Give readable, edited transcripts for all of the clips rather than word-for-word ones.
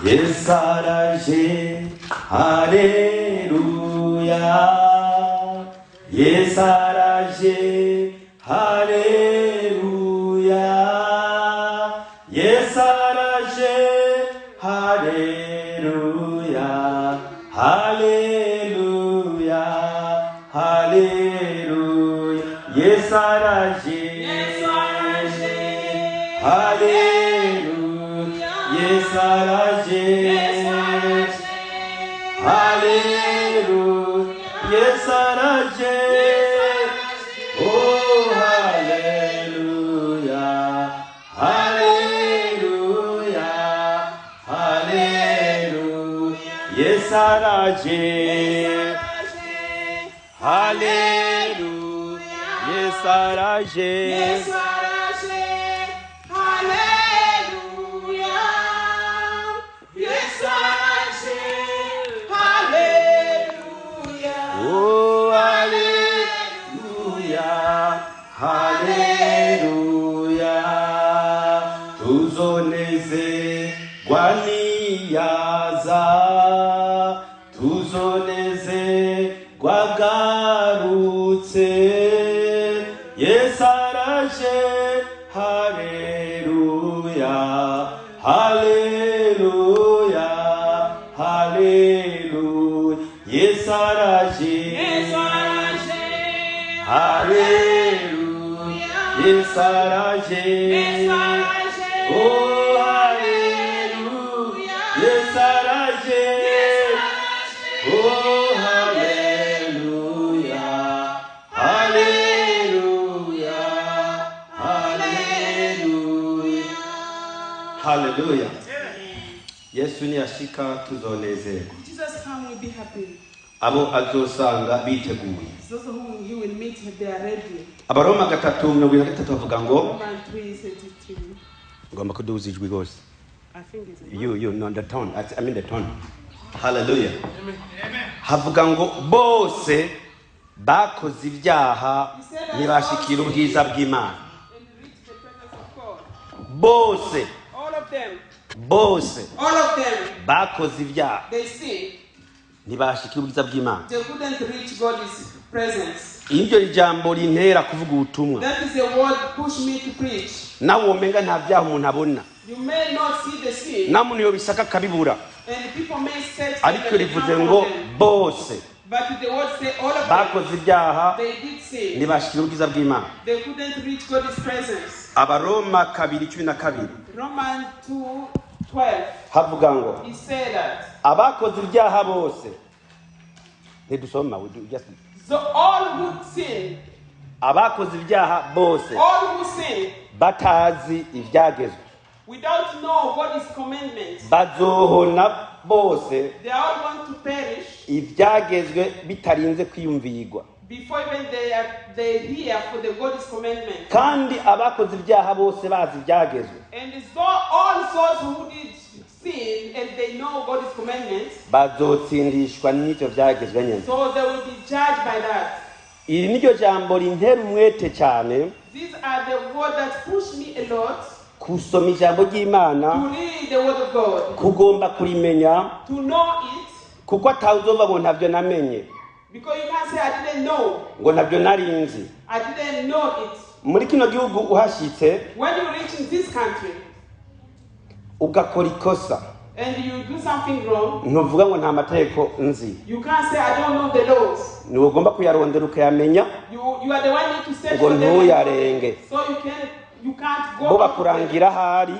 Yesu araje, haleluya. Yesu araje, haleluya. Yesu araje, haleluya, haleluya, haleluya. Yesu araje, haleluya. Yesu araje, haleluya. Yesu araje, oh haleluya, haleluya, haleluya. Yesu araje, haleluya. Yesu araje. Yesu araje, haleluya. Yesu araje, haleluya. Oh, haleluya, haleluya. Tuzonezerwa niyaza, tuzonezerwa agarutse. Yesu araje, haleluya, haleluya, haleluya. Yesu araje. Yesu araje, Haleluya. Yesu araje. Yesu araje, Oh, haleluya. Yesu araje. Oh, haleluya. Haleluya. Haleluya. Haleluya. Yesu niyashika tuzonezerwa. Jesus come will be happy. Abo azosanga biteguye. Those whom he will meet, they are ready. Abaroma 3:43 bavuga ngo Romans 3:33. Ngomba kuduza ijwi rwose. I think it's You no, the tone. I mean the tone. Hallelujah. Havuga ngo bose bakoze ibyaha ntibashikira ubwiza bw'Imana. And reach the presence of God. Bose. All of them, Bose all of them, bakoze ibyaha they sinned. ntibashikira ubwiza bw'Imana. They couldn't reach God's presence. Iryo jambo rintera kuvuga ubutumwa. That is the word push me to preach. Nawe womenga nta byaha umuntu abona. You may not see the sin, Nawe umuntu yobisaka akabibura. And people may search them Ariko and they rivuze can't ngo find them. bose But the word say all of them, bakoze ibyaha they did sin. ntibashikira ubwiza bw'Imana. They couldn't reach God's presence. Abaroma 2:12 Romans 2:12. Havuga ngo He said that. Abakoze ibyaha bose ntidusoma, we do just So all who sin, abakoze ibyaha bose all who sin, batazi ibyagezwe without know God's commandments, bazohona bose they are all going to perish ibyagezwe bitarinze kwiyumvirwa. Before even they hear for the God's commandment. Kandi abakoze ibyaha bose bazi ibyagezwe And so all those who did sin and they know God's commandments, bazotsindishwa n'ibyo byagezwe nyine. So they will be judged by that. Iri niryo jambo rintera umwete cyane These are the words that push me a lot kusoma ijambo ry'Imana, to read the word of God, kugomba kurimenya, to know it, kuko atawuzova ngo ntabyo namenye, because you can't say, "I didn't know." Ngo ntabyo narinzi. I didn't know it. Muri kino gihugu uhashyitse When you reach in this country ugakora ikosa, and you do something wrong, ntuvuga ngo nta mategeko nzi. You can't say, "I don't know the laws." Niwe ugomba kuyarondera ukayamenya You are the one need to search ngo for them. ntuyarenge. So you can't go Bo out of them. bakurangira ahari.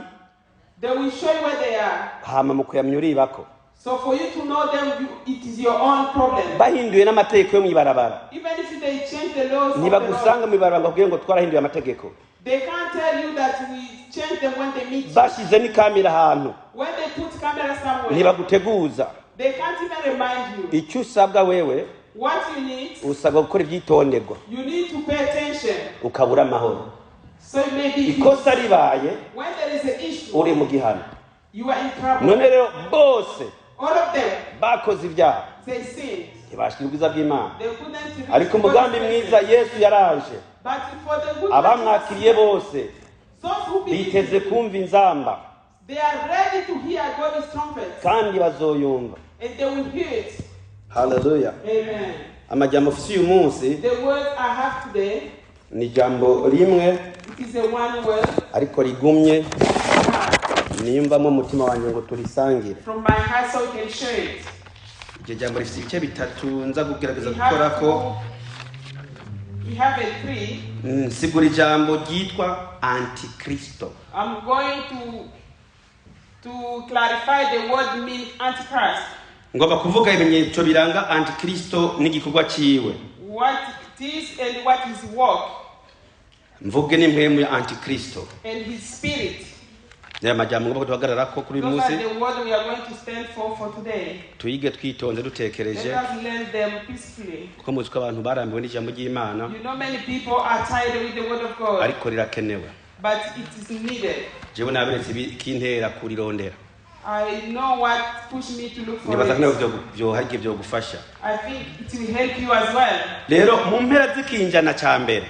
They will show you where they are. Hama mu kuyamenya uribako. So for you to know them, it is your own problem. Bahinduye n'amategeko yo mu ibarabara, Even if they change the laws of the ntibagusanga road, mu ibarabara ngo bakubwire ngo twarahinduye amategeko. They can't tell you that we change them when they meet you. Bashize n'ikamera ahantu, When they put camera somewhere, ntibaguteguza. They can't even remind you. Icyo usabwa wewe, What you need, usabwa gukora ibyitonderwa, you need to pay attention. Ukabura amahoro. So it may be Ikosa ribaye, when there is an issue, uri mu gihano. You are in trouble. None rero bose All of them, bakoze ibyaha they sinned. Ntibashikira ubwiza bw'Imana. They couldn't reach Ariko God's umugambi mwiza, presence. Yesu yaraje. But for the good Abamwakiriye bose those who believe, biteze kumva inzamba. They are ready to hear God's trumpet. Kandi bazoyumva. And they will hear it. Haleluya. Amen. Amajambo ufise uyu munsi The word I have today, ni ijambo rimwe, it is a one word ariko rigumye niyumvamo umutima wanjye ngo turisangire. From my heart so we can share it. Iryo jambo rifite ibice bitatu nza kugerageza We gukora have, ko we have a three. Nsigura ijambo ryitwa antikristo. I'm going to clarify the word mean Antichrist. Ngomba kuvuga ibimenyetso biranga antikristo n'igikorwa ciwe. What it is and what his work Mvuge n'impwemu ya antikristo. And his spirit. Niyo majambo ngomba duhagarara ko kuri uyu Those munsi. are the words we are going to stand for today. Tuyige twitonze dutekereje. Let us learn them peacefully. Kuko muzi ko abantu barambiwe n'ijambo ry'Imana. You know, many people are tired with the word of God, Ariko rirakenewe. But it is needed. Jewe naberetse ikintera kurirondera. I know what pushed me to look for Nibaza ko nawe it. Hari igihe vyogufasha. I think it will help you as well. Rero mu mpera z'ikinjana ca mbere,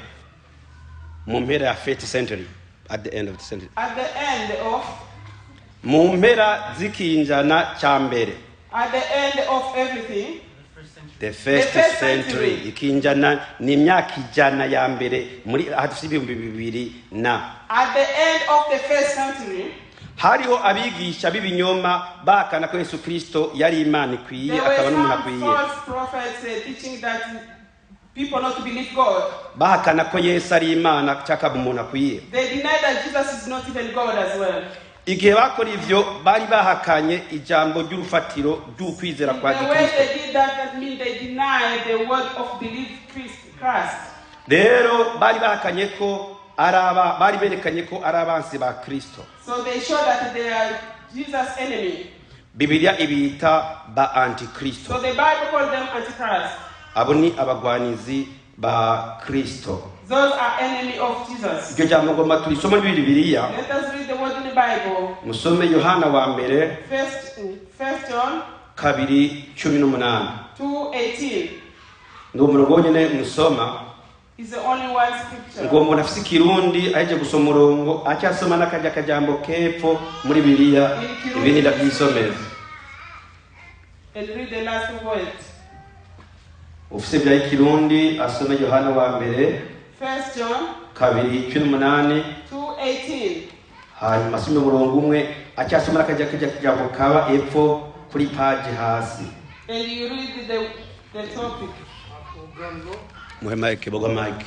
mu mpera ya first century, at the end of the century, At the end of mu mpera z'ikinjana ca mbere, at the end of everything, the first The first century, century. Ikinjana ni imyaka 100 ya mbere muri aha dufite 2000 na at the end of the first century, hariho abigisha b'ibinyoma bakana ko Yesu Kristo yari Imana ikwiye there were akaba n'umuntu some akwiye. False prophets teaching that people not to believe God. Bahakana ko Yesu ari Imana cyangwa umuntu akwiye. They deny that Jesus is not even God as well. Igihe bakora ivyo bari bahakanye ijambo ry'urufatiro ry'ukwizera kwa The way gikristo. they did that, that means they deny the word of belief Christ. Rero bari bahakanye ko ari aba bari berekanye ko ari abansi ba Kristo. So they show that they are Jesus' enemy. Bibiliya ibita ba antikristo. So the Bible calls them Antichrist. Abo ni abagwanizi ba Kristo. Those are enemy of Jesus. Iryo jambo ngomba turisome muri Bibiliya. Let us read the word in the Bible. Musome Yohana wa mbere First John 2:18. 2:18 Ni umurongo wonyine musoma. Is the only one scripture. Ngo umuntu afise ikirundi aheje gusoma umurongo acyasoma n'akarya kajambo kepfo muri Bibiliya, ibindi ndabyisomeza. And read the last word. Ufise bya ikirundi asome Yohana wa mbere First John 2:18. 2:18. Hanyuma asome umurongo umwe acyasoma n'akarya kajambo kaba epfo kuri paji hasi. And you read the topic. Muhe mike boga mike.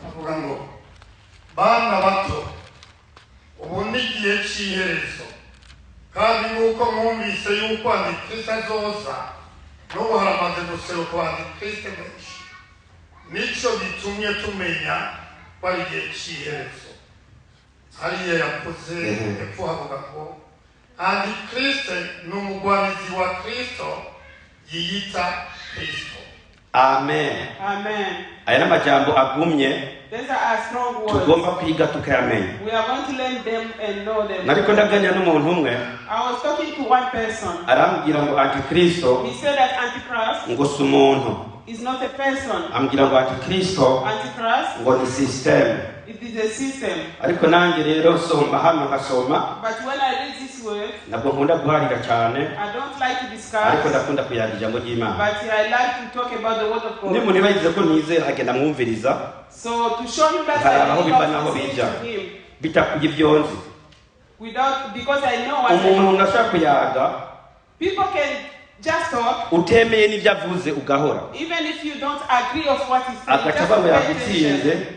Avuga ngo bana bato ubu ni igihe cy'iherezo kandi nk'uko mwumvise yuko antikristo azoza n'ubu haramaze guseruka antikristo benshi nicyo gitumye tumenya ko ari igihe cy'iherezo. Hariya yavuze epfo havuga ngo antikristo ni umugwanizi wa Kristo yiyita Kristo. Amen. Amen. Aya ni amajambo agumye These are strong words. tugomba kwiga tukayamenya. We are going to learn them and know them. Nariko ndaganira n'umuntu umwe. I was talking to one person. Arambwira ngo antikristo He said that Antichrist ngo si umuntu. Is not a person. Ambwira ngo antikristo Antichrist, ngo ni system. It is a system. Ariko nanjye rero soma hano nkasoma. But when I read this word, Ntabwo nkunda guharira cyane, I don't like to discuss, ariko ndakunda kuyaga ijambo ry'Imana. But I like to talk about the word of God. Nimuntu yibagize ko ntizera agenda mwumviriza. So to show him that Nkaraba I aho did biva not n'aho listen bija. to him, Bitakuye ibyo nzi. Without, because I know what I Umuntu know. ndashaka kuyaga People can just talk, utemeye n'ibyo avuze ugahora even if you don't agree of what he's saying. agaca Just avuga ngo pay yagutsinze. attention.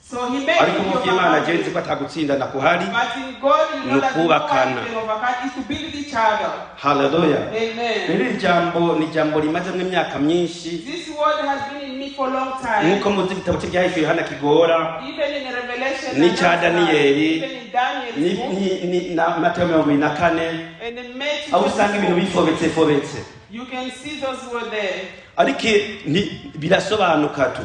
So he may Ariko be mu your by'Imana man. je nzi ko atagutsinda nakuhari. But in God, you know that no one Nukubakana. can overcome is to build each other. Haleluya. Amen. Rero iri jambo ni ijambo rimazemo imyaka myinshi. This word has been in me for a long time. Nk'uko muzi igitabo cy'ibyahishuwe Yohana kigora Even in Revelation, n'icya and Daniyeli even in Daniel's book, na Matayo 24, and in Matthew aho usanga ibintu 24, bifobetsefobetse. You can see those words there. Ariko birasobanuka tu.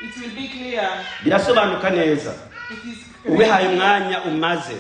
It will be clear. Birasobanuka neza. It is Ubihaye umwanya umaze.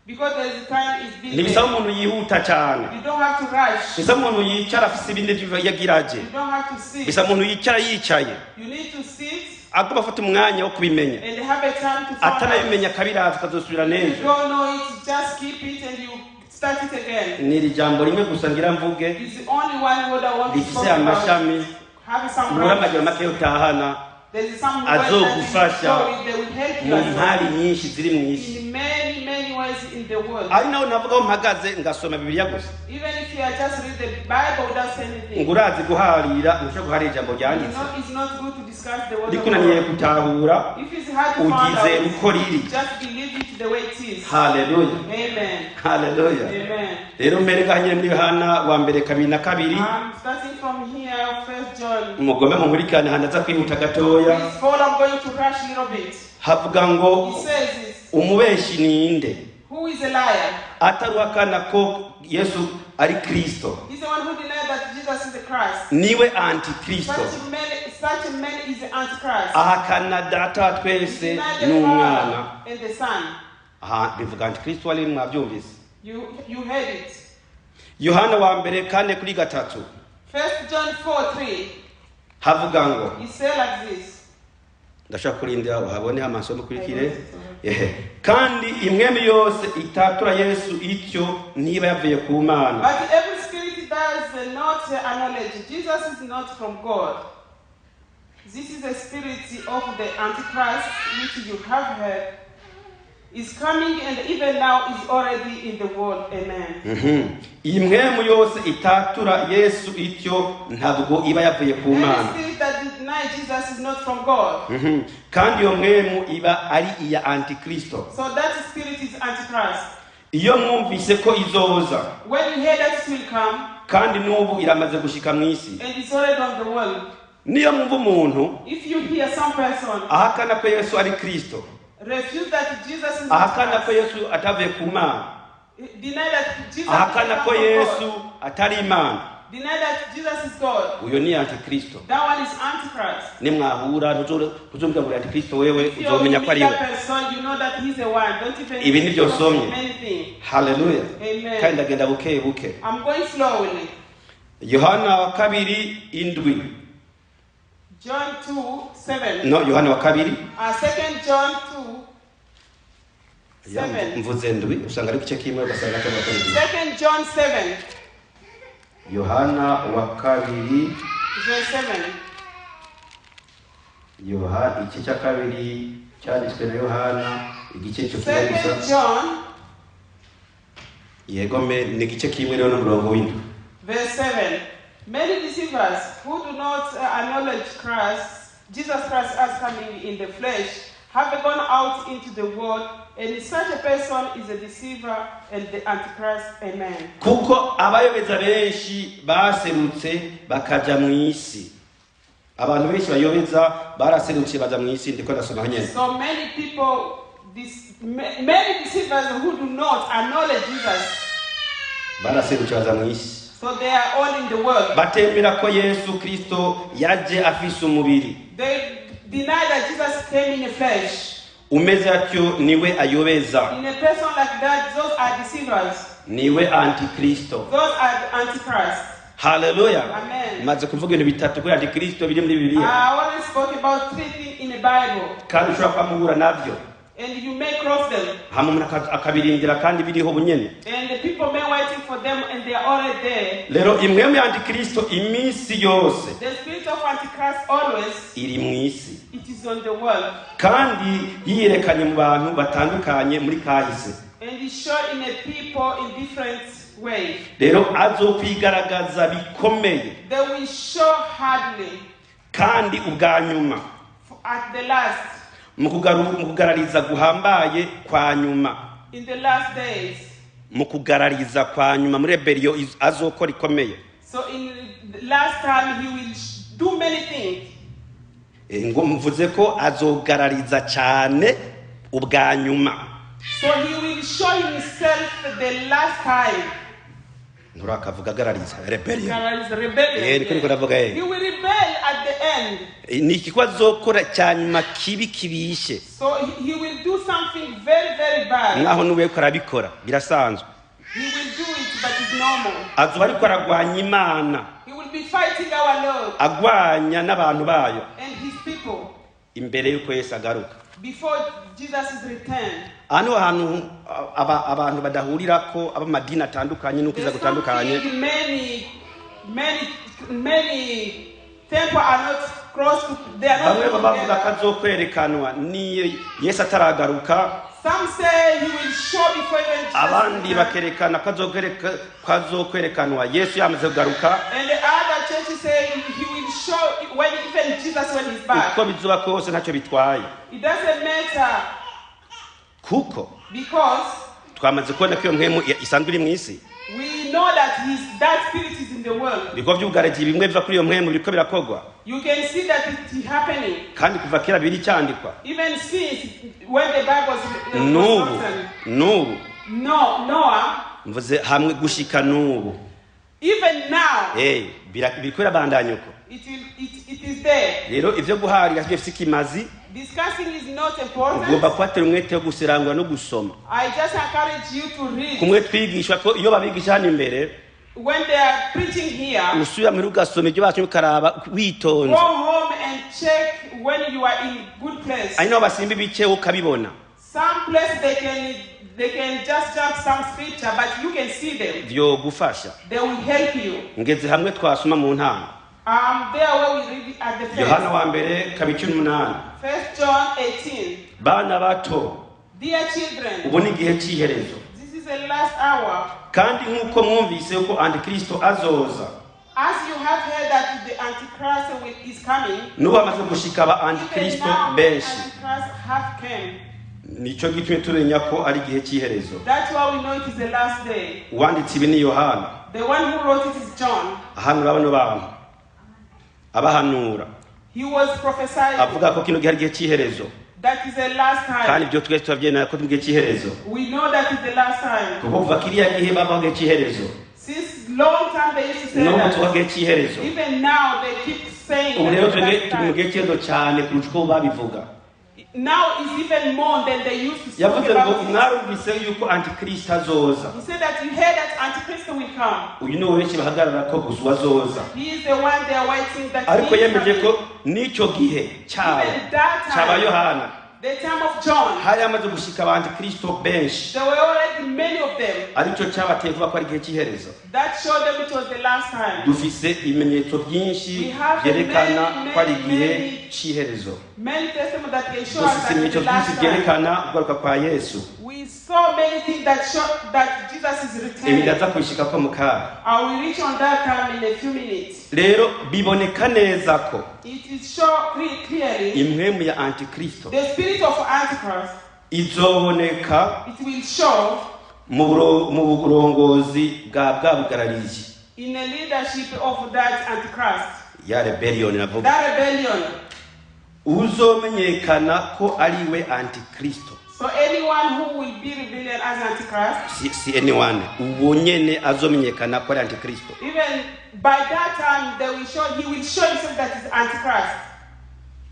Because there's a time it's been Ntibisaba there. umuntu yihuta cyane. You don't have to rush. Bisaba umuntu yicara afise ibindi yagira aje. You don't have to sit. Bisaba umuntu yicara yicaye You need to sit. Agomba afata umwanya wo kubimenya, And have a time to find out. atanabimenya akabiraza akazosubira If you n'ejo. don't know it, just keep it and you start it again. Ni iri jambo rimwe gusa ngira mvuge It's the only one word I want to rifise talk about. amashami Have some ubura amajambo branches. make utahana There's some words that azogufasha you go with, they will help you mu as well. mpari nyinshi ziri mu isi. In many, many ways in the world. Ari naho navuga aho mpagaze ngasoma Bibiliya gusa, Even if you are just read the Bible without saying anything. ngo urazi guharira, ntushobora guharira ijambo You ryanditse know, it's not good to discuss the word of rikunaniye God. gutahura, If it's hard to find ugizera out, uko riri. just believe it the way it is. Haleluya. Amen. Haleluya. Amen. Rero mbere ngaha nyine muri Yohana wa mbere 2 na 2. I'm starting from here, First John. Mugome munkurikirane hano aza kwihuta gatoya. Please follow, I'm going to rush a little bit. Havuga ngo He says this, umubeshi ninde who is a liar? ataruhakana ko Yesu ari Kristo, He's the one who denied that Jesus is the Christ. niwe antikristo. Such a man is the Antichrist. Ahakana Data wa He twese denied the n'Umwana. Father and the Son. Aha bivuga antikristo wari mwabyumvise. You heard it. Yohana wa mbere 4 kuri 3. First John 4:3. Havuga ngo He said like this. Ndashaka kurindira uhabone amasomo ukurikire. Ehe. Kandi impwemu yose itatura Yesu ityo niba yavuye ku Mana. But every spirit does not acknowledge Jesus is not from God. This is the spirit of the Antichrist, which you have heard is coming and even now is already in the world. Amen. Iyi mpwemu yose itatura Yesu ityo ntabwo iba yavuye ku Every Mana. spirit that denies Jesus is not from God. Kandi iyo mpwemu iba ari iya antikristo. So that spirit is Antichrist. Iyo mwumvise ko izoza, When you hear that it will come, kandi n'ubu iramaze gushika mu isi, and it's already on the world. Niyo mwumva umuntu If you hear some person ahakana ko Yesu ari Kristo, refuse that Jesus is ahakana ko Christ, Yesu atavuye ku Mana, deny that Jesus ahakana is ko from Yesu God, atari Imana, deny that Jesus is God, uyo ni antikristo. that one is Antichrist. Nimwahura ntuzumva ngo uri antikristo wewe, If you uzomenya ko meet ari we. that person, you know that he's the one. Don't even Ibi nibyo nsomye. anything. Haleluya. Amen. Kandi ndagenda buke buke. I'm going slowly. Yohana wa kabiri 7. John 2:7. No, Yohana wa kabiri. Second John 2 Ya, 7. mvuze ndwi usanga ari igice kimwe ugasanga cyangwa kabiri. Second John 7, Yohana wa kabiri, verse 7. Yohana igice cya kabiri cyanditswe na Yohana, igice cyo kimwe gusa. Second John, Yego me ni igice kimwe rero n'umurongo w'7. verse 7. Many deceivers who do not acknowledge Christ, Jesus Christ as coming in the flesh, have gone out into the world, and such a person is a deceiver and the Antichrist. Amen. Kuko abayobeza benshi baserutse bakaja mu isi. Abantu benshi bayobeza baraserutse baja mu isi, ndiko ndasoma nyene. So many people, many deceivers who do not acknowledge Jesus, Baraserutse baza mu isi, so they are all in the world. batemera ko Yesu Kristo yaje afise umubiri. They deny that Jesus came in the flesh. Umeze atyo niwe ayobeza, In a person like that, those are deceivers. niwe antikristo. Those are the Antichrist. Haleluya. Amen. Maze kuvuga ibintu bitatu kuri antikristo biri muri Bibiliya, I already spoke about three things in the Bible, kandi ushobora kuba muhura nabyo, and you may cross them. Hama umuntu akabirindira kandi biriho bunyene. And the people may waiting for them, and they are already there. Rero impwemu ya antikristo iminsi yose The spirit of Antichrist always iri mu isi, it is on the world, kandi yiyerekanye mu bantu batandukanye muri kahise. And is shown in a people in different ways. Rero azokwigaragaza bikomeye, They will show hardly kandi ubwa nyuma, at the last, mu kugarariza guhambaye kwa nyuma, in the last days. Mu kugarariza kwa nyuma muri rebellion azokora ikomeye. So in the last time he will do many things. Ngo mvuze ko azogarariza cyane ubwa nyuma. So he will show himself the last time. Nturakavuga agarariza rebellion. There is rebellion. Niko niko ndavuga. He will rebel at the end. Ni igikorwa azokora cya nyuma kibi kibishe. So he will do something very, very bad. Nkaho n'uwe ko arabikora birasanzwe. He will do it, but it's normal. Azoba ariko aragwanya Imana, He will be fighting our Lord agwanya n'abantu bayo. and his people. Imbere y'uko Yesu agaruka. Before Jesus' return. Hano hantu abantu badahurira ko ab'amadini atandukanye n'ukwiza There's gutandukanye. something many, many, many temple are not crossed. They are Bamwe not baba bavuga ko together. azokwerekanwa niyo Yesu ataragaruka. Some say he will show before even Jesus Abandi return. bakerekana ko azokwerekanwa Yesu yamaze kugaruka. And the other churches say he will show when even Jesus when he's back. Uko bizuba kose ntacyo bitwaye. It doesn't matter Kuko because twamaze kubona ko iyo mpwemu isanzwe iri mu isi. we know that that spirit is in the world. Ibikorwa by'ubugaragiye bimwe biva kuri iyo mpwemu biriko birakorwa. You can see that it's happening. Kandi kuva kera biri cyandikwa. Even since when the Bible was N'ubu written. n'ubu No, Noah, mvuze hamwe gushika n'ubu. Even now, Eh, biriko birabandanya uko. it is there. Rero ivyo guharira sivyo bifise ikimazi. Discussing is not important. Ugomba kubatera umwete wo gusirangura no gusoma. I just encourage you to read. Kumwe twigishwa ko iyo babigisha hano imbere, When they are preaching here, usubira muhira ugasoma ibyo basomye ukaraba witonze. go home and check when you are in good place. Ari naho basimba ibice ukabibona. Some place they can just jump some scripture, but you can see them. Vyogufasha. They will help you. Ngeze hamwe twasoma mu ntango. There where we read at the Yohana first. wa mbere kabiri 18. First John 18. Bana bato, Dear children, ubu ni igihe cy'iherezo. this is the last hour. Kandi nk'uko mwumvise ko Antikristo azoza, As you have heard that the Antichrist is coming, n'ubu hamaze gushika aba even Antikristo now benshi. Antichrist have come. Nicyo gitumye tumenya ko ari igihe cy'iherezo. That's why we know it is the last day. Uwanditse ibi ni Yohana. The one who wrote it is John. Ahanura bano bantu, abahanura, He was prophesying avuga ko kino gihe ari igihe cy'iherezo. That is the last Kandi time. ibyo twese turabyemera ko turi mu gihe cy'iherezo. We know that is the last time. Kuko kuva kiriya gihe babaho igihe cy'iherezo, Since long time they used to say n'ubu tubaho that. igihe cy'iherezo. Even now they keep saying Ubu that rero is the twebwe last turi mu time. gihe cy'iherezo cyane kurusha uko babivuga. Now is even more than they used to speak Yavuze ngo about it. mwarumvise yuko Antikristo azoza. He said that you heard that Antichrist will come. Uyu ni benshi bahagarara ko gusa uwazoza. He is the one they are waiting that Ariko he is yemeje ko coming. n'icyo gihe cyabo Even that cyaba time, Yohana, the time of John, hari hamaze gushika aba Antikristo benshi, there were already many of them. aricyo cyabateye kuvuga ko ari igihe cy'iherezo. That showed them it was the last time. Dufise ibimenyetso byinshi We have byerekana many, ko ari igihe many, cy'iherezo. many testimonies that can show us Dufise that it's ibimenyetso the byinshi last time. byerekana kugaruka kwa Yesu. We saw many things that show that Jesus is Ibi returning. ndaza kubishika ko mu kaga. I will reach on that time in a few minutes. Rero biboneka neza ko It is shown clearly impwemu ya Antikristo the spirit of Antichrist. izoboneka It will show mu burongozi bwa bugararizi, in the leadership of that Antichrist, ya rebellion navuga. That rebellion. Uzomenyekana ko ari we Antikristo. So anyone who will be rebellion as Antichrist, Si anyone, uwo nyene azomenyekana ko ari Antikristo. Even by that time they will show he will show himself that is Antichrist.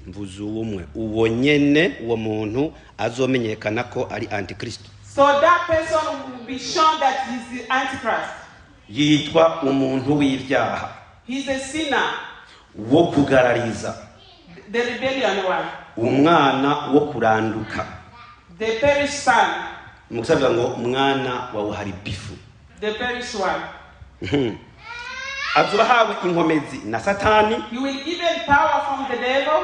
Mvuze uwumwe, uwo nyene, uwo muntu azomenyekana ko ari Antikristo. So that person will be shown that he's the Antichrist. Yitwa umuntu w'ibyaha, He's a sinner, wo kugarariza, the rebellion one, umwana wo kuranduka. The perished son, Mu kusavuga ngo mwana wa uharibifu. The perished one. Azoba ahawe inkomezi na Satani. He will given power from the devil.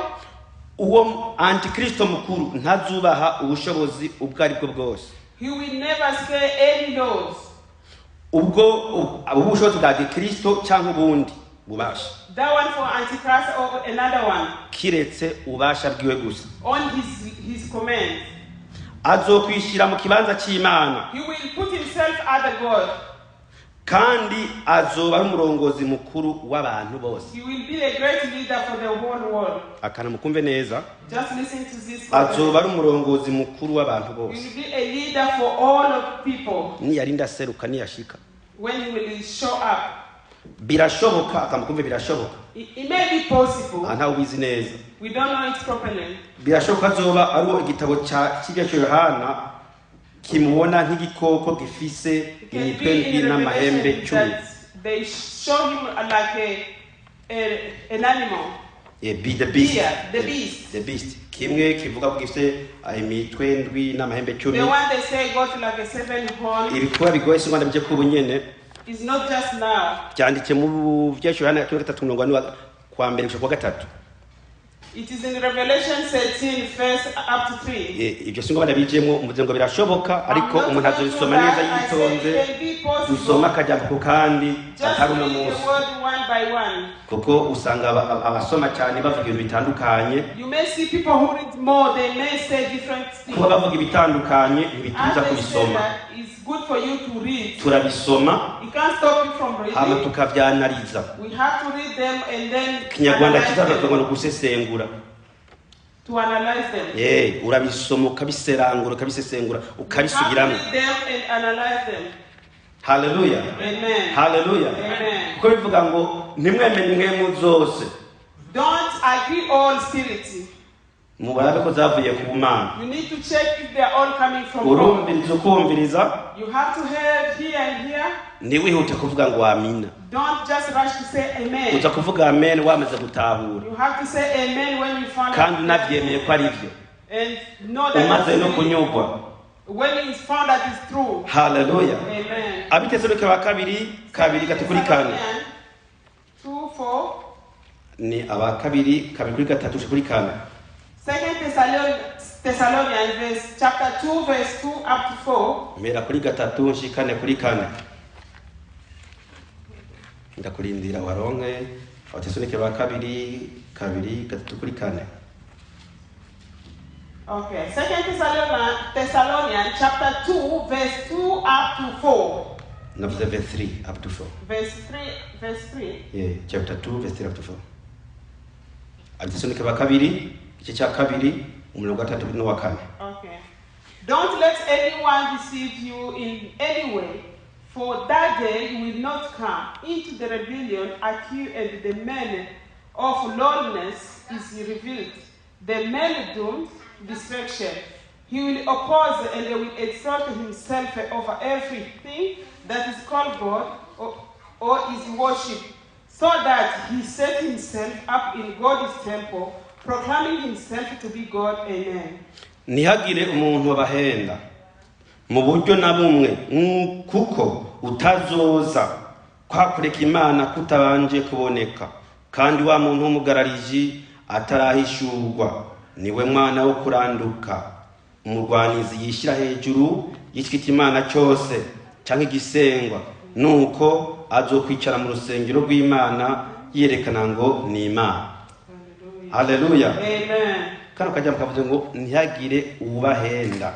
Uwo Antikristo mukuru ntazubaha ubushobozi ubwo ari bwo bwose. He will never say any laws. Ubwo ubushobozi bwa gikristo cyangwa ubundi bubasha, That one for Antichrist or another one. kiretse ububasha bwiwe gusa. On his command. Azokwishyira mu kibanza cy'Imana, He will put himself as a God. kandi azoba ari umurongozi mukuru w'abantu bose. He will be a great leader for the whole world. Akantu mukumve neza. Just listen to this. Azoba ari umurongozi mukuru w'abantu He bose. will be a leader for all of people Niyarinda aseruka, niyashika, when he will show up. Birashoboka, akamukumve, birashoboka. It may be possible. Aha ntawe ubizi neza. We don't know it properly. Birashoboka azoba ari uwo igitabo cya kirya cyo Yohana kimubona nk'igikoko gifise It can imitwe be ndwi in n'amahembe Revelation 10. that they show him like an animal. Be the beast. Here, the beast. The beast, kimwe kivuga ko gifite imitwe ndwi n'amahembe 10. The one they say got like a seven horn Ibikuba bigoye si Rwanda bijye kuba nyene. is not just now. Byanditse mu byashyuwe Yohana 13 mirongo ine kwa mbere gushika kuwa gatatu. It is in Revelation 13, verse up to 3. Ibyo si ngombwa ndabijemo, mvuze ngo birashoboka, ariko umuntu azobisoma neza yitonze, dusoma akajambo ku kandi, Just atari uno read the munsi, word one by one. Kuko usanga abasoma cyane bavuga ibintu bitandukanye. You may see people who read more, they may say different things. Kuba bavuga ibitandukanye As ntibitubuza they say kubisoma. that it's good for you to read. Turabisoma, It can't stop you from hama reading. tukavyanariza. We have to read them and then Kinyarwanda analyze kizaza them. ngo ni ugusesengura. To analyze them. Urabisoma, ukabiserangura, ukabisesengura, You have to ukabisubiramo. read them and analyze them. Haleluya. Amen. Haleluya. Amen. Kuko bivuga ngo ntimwemere impwemu zose. Don't agree all spirits. Mubarabe ko zavuye ku Mana. You need to check if they are all coming from God. Urumviriza, ukumviriza. You have to hear here and here. Ntiwihute kuvuga ngo amina. Don't just rush to say amen. Uza kuvuga amen wamaze gutahura, You have to say amen when you found kandi out unavyemeye ko ari byo, and know that umaze it's no true. kunyurwa. When it's found that it's true. Haleluya. Amen. Abitesalonike ba kabiri kabiri gatatu kuri kane. 2:4. Ni aba kabiri kabiri kuri gatatu kuri kane. Second Thessalonians verse chapter 2 verse 2 up to 4. Mpera kuri gatatu nshikane kuri kane, ndakurindira waronke. Abatesalonike ba kabiri kabiri gatatu kuri kane. Okay. Second Thessalonians chapter 2 verse 2 up to 4. Navuze verse 3 up to 4. Verse 3, verse 3. Yeah, chapter 2 verse 3 up to 4. Abatesalonike ba kabiri igice cya kabiri umurongo wa gatatu n'uwa kane. Okay. Don't let anyone deceive you in any way, for that day will not come into the rebellion occur and the man of lawlessness is revealed, the man doomed destruction. He will oppose and will exalt himself over everything that is called God or is worshipped, so that he set himself up in God's temple, proclaiming himself to be God. Amen. Ntihagire umuntu wabahenda mu buryo na bumwe, kuko utazoza kwa kureka Imana kutabanje kuboneka, kandi wa muntu w'umugarariji atarahishurwa, niwe mwana wo kuranduka, umurwanizi yishyira hejuru y'icitwa Imana cyose cyangwa igisengwa, nuko azokwicara mu rusengero rw'Imana yerekana ngo ni Imana. Haleluya. Amen. Kano kajambo kavuze ngo ntihagire uwubahenda.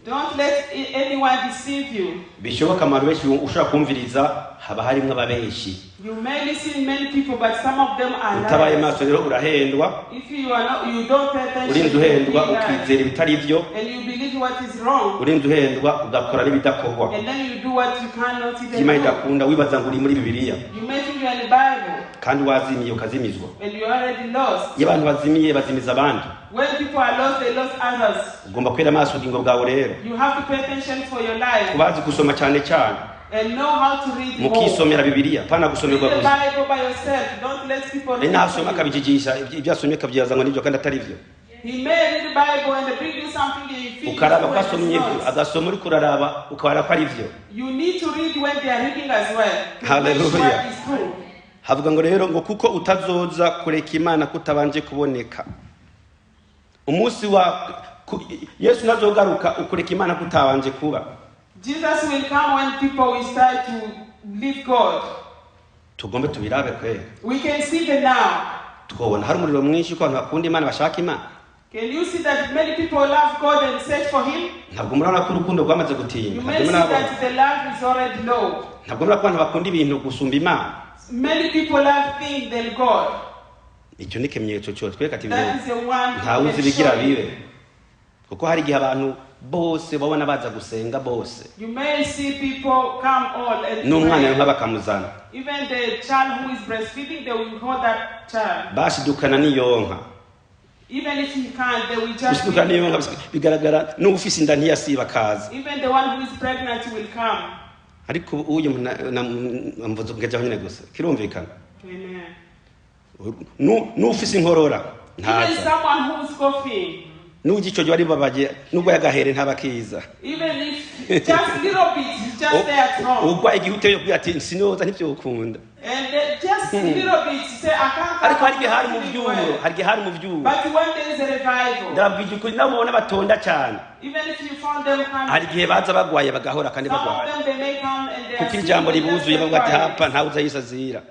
Don't let anyone deceive you. Bishoboka abantu benshi ushobora kumviriza haba harimo ababenshi. You may listen many people, but some of them are Utabaye liars. maso rero urahendwa. If you are not, you don't pay attention, Urinze you will uhendwa, be lied. ukizera ibitari byo. And you believe what is wrong, Urinze uhendwa, ugakora n'ibidakorwa. And then you do what you cannot even Imana do. idakunda, wibaza ngo uri muri Bibiliya, You may think you are in the Bible, kandi wazimiye, ukazimizwa. And you are already lost. Iyo abantu bazimiye bazimiza abandi. When people are lost, they lost others. Ugomba kwera amaso ubugingo bwawe rero. You have to pay attention for your life Kubazi gusoma cyane cyane, and know how to read more. Mukisomera Bibiliya, pana Read gusomerwa the gusa. Bible by yourself. Don't let people Ari read nasoma for you. akabijijisha, ibyo asomye akabyibaza ngo nibyo kandi atari byo. He may read the Bible and bring you something and you feel Ukaraba ko it's asomye ibyo, not. agasoma uri kuraraba, ukabara ko ari byo. You need to read when they are reading as well to make Hallelujah. sure it's true. Havuga ngo rero ngo kuko utazoza kureka Imana kutabanje kuboneka. Umunsi wa Yesu ntazogaruka ukureka Imana kutabanje kuba. Jesus will come when people will start to leave God. Tugombe tubirabe kwera. We can see the now. Twobona hari umuriro mwinshi ko abantu bakunda Imana, bashaka Imana. Can you see that many people love God and search for Him? Ntabwo murabona ko urukundo rwamaze gutinda? You Ntabwo may see murabona? that the love is already low. Ntabwo murabona ko abantu bakunda ibintu gusumba Imana? Many people love things than God. Icyo ni ikimenyetso cyotwereka ati That is the one ntawe uzi can ibigira show you. bibe, kuko hari igihe abantu bose babona baza gusenga bose, You may see people come all and n'umwana pray. yonka bakamuzana. Even the child who is breastfeeding, they will hold that child. Bashidukana n'iyonka. Even if he can't, they will just. Gushidukana n'iyonka bigaragara n'ufise inda ntiyasiba akaza. Even the one who is pregnant will come. Ariko uyu mvuze ngejeho nyine gusa kirumvikana. Amen. N'ufise inkorora Even ntaza. someone who's coughing, N'ujya ico gihe wari babaye nubwo yagahere ntabakiza. Even if just little bit, he's just there at home. Ugwaye igihe uteye kubwira ati sinoza ntivyokunda. And then just little bit, you say, "I can't Ariko come." hari igihe hari mu Feeling vyuro, well. hari igihe hari mu vyuro. But when there is a revival, Ndababwira ukuri nabo mubona batonda cyane, even if you found them coming, hari igihe baza bagwaye bagahora kandi some of bagwaye, them, they may come and they kuko are sick, ijambo they just ribuzuye get bavuga ati quiet. hapa ntawe uzayisazira.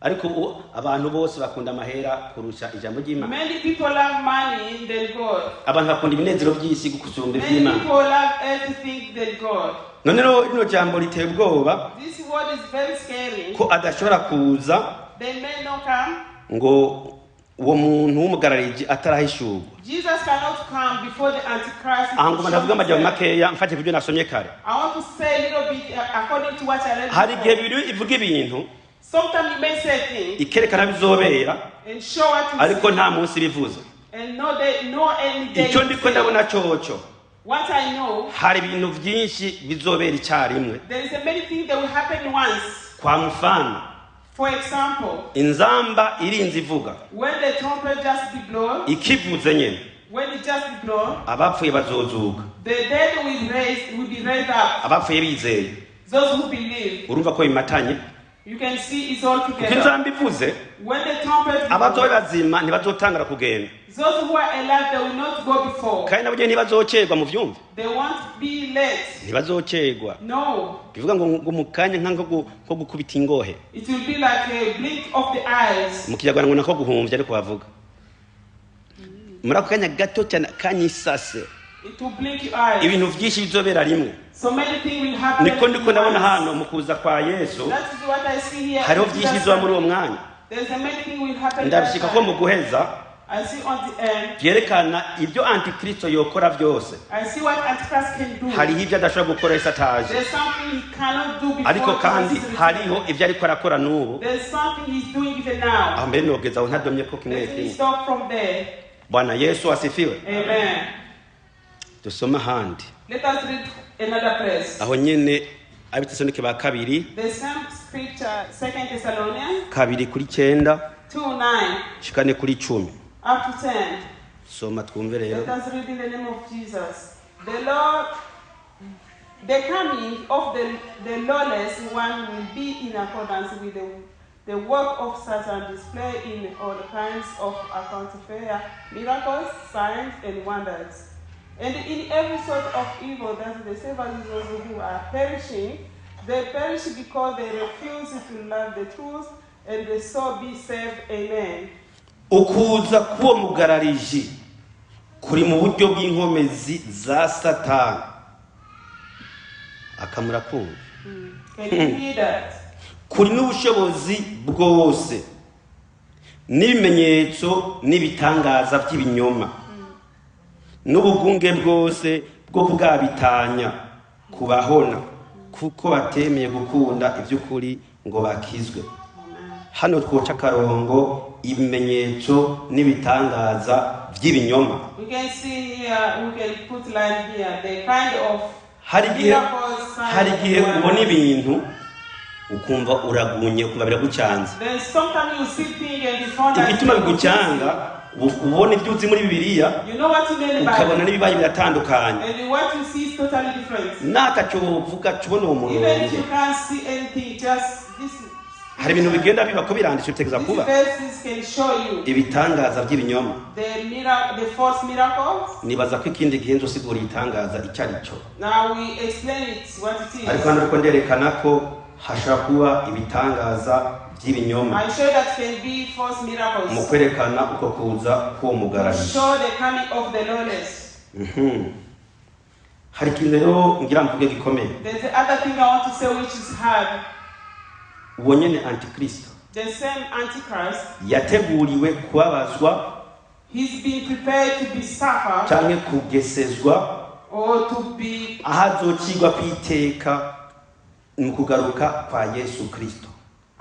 Ariko ubu abantu bose bakunda amahera kurusha ijambo ry'Imana. Many people love money than God. Abantu bakunda ibinezero by'isi gusumba Many iby'Imana. people love everything than God. None rero rino jambo riteye ubwoba This word is very scary. ko adashobora kuza They may not come. ngo uwo muntu w'umugarariji atarahishurwa. Jesus cannot come before the Antichrist Aha ngoma ndavuga amajambo shows himself. makeya mfatiye ku byo nasomye kare. I want to say a little bit according to what I read Hari igihe before. bibiri ivuga ibintu, Sometimes you may say things ikerekana bizobera, and show what you ariko see nta munsi bivuze. and no day, no any day. Icyo ndiko ndabona coco, What I know, hari ibintu byinshi bizobera icyarimwe. There is a many things that will happen once. Kwa mfano, For example, inzamba irinze ivuga, when the trumpet just be blown, ikivuze nyine, when it just be blown, abapfuye bazozuka. The dead will be raised up. Abapfuye bizeye. Those who believe, Urumva ko bimatanye. You can see it's all Kuko together. inzamba ivuze, When the trumpet be abazobe blown, bazima ntibazotangara kugenda. Those who are alive, they will not go before. Kandi nabo nyene ntibazocerwa mu vyumva. They won't be late. Ntibazocerwa. No, Bivuga ngo mu kanya nko gukubita ingohe. It will be like a blink of the eyes. Mu Kinyarwanda ngo nako guhumvya, ariko bavuga muri ako kanya gato cyane kanyisase. It will blink your eyes. Ibintu byinshi bizobera rimwe. So many things will happen Niko ndiko ndabona once. hano mu kuza kwa Yesu. That is what I see here. Hariho byinshi bizoba muri uwo mwanya. There's a many things will happen. Ndabishika That ko mu time. guheza I see on the end. byerekana ibyo antikristo yokora byose. I see what Antichrist can do. Hariho ibyo adashobora gukora Yesu ataje, There's something he cannot do before ariko kandi Jesus returns. hariho ibyo ariko arakora n'ubu. There's something he's doing even now. Aho mbere nogeza aho ntadomye ko kimwe Let me kimwe. stop from there. Bwana Yesu asifiwe. Amen. Dusome ahandi. Let us read another place. Aho nyene Abitesalonike ba kabiri, The same scripture, Second Thessalonians 2:9 2:9 shikane kuri 10. up to 10. Soma twumve rero. Let us read in the name of Jesus. The Lord, the coming of the lawless one will be in accordance with the work of Satan, displayed in all kinds of counterfeit miracles, signs, and wonders, and in every sort of evil that deceives those who are perishing. They perish because they refuse to love the truth and they so be saved. Amen. Ukuza k'uwo mugarariji kuri mu buryo bw'inkomezi za Satani akamura kumva. Can you hear that? Kuri n'ubushobozi bwose n'ibimenyetso n'ibitangaza by'ibinyoma n'ubugunge bwose bwo kubwabitanya kubahona kuko batemeye gukunda iby'ukuri ngo bakizwe. Hano twoca akarongo ibimenyetso n'ibitangaza by'ibinyoma. We can see here, we can put line here, the kind of Hari igihe miracles, signs, hari igihe and ubona wonders. ibintu ukumva uragunye, ukumva biragucanze. Then sometimes you see things and you find that Igituma bigucanga ubona ibyo uzi muri Bibiliya, You know what you mean by ukabona n'ibibaye biratandukanye. And what you see is totally different. N'atacyo wovuga cubona uwo murongo. Even if you can't see anything, just this. Hari ibintu bigenda biba ko biranditse bitegeza These kuba verses can show you ibitangaza by'ibinyoma. the false miracles. Nibaza ko ikindi gihe nzosigura igitangaza icyo ari cyo. Now we explain it what it is. Ariko hano ariko nderekana ko hashobora kuba ibitangaza by'ibinyoma I show that can be false miracles. mu kwerekana uko kuza k'uwo mugarariji. Show the coming of the lawless. Hari ikintu rero ngira mvuge gikomeye. There's the other thing I want to say which is hard. Uwo nyene antikristo The same Antichrist, yateguriwe kubabazwa he's been prepared to be suffered canke kugesezwa or to be aho azocigwa kwiteka mu kugaruka kwa Yesu Kristo.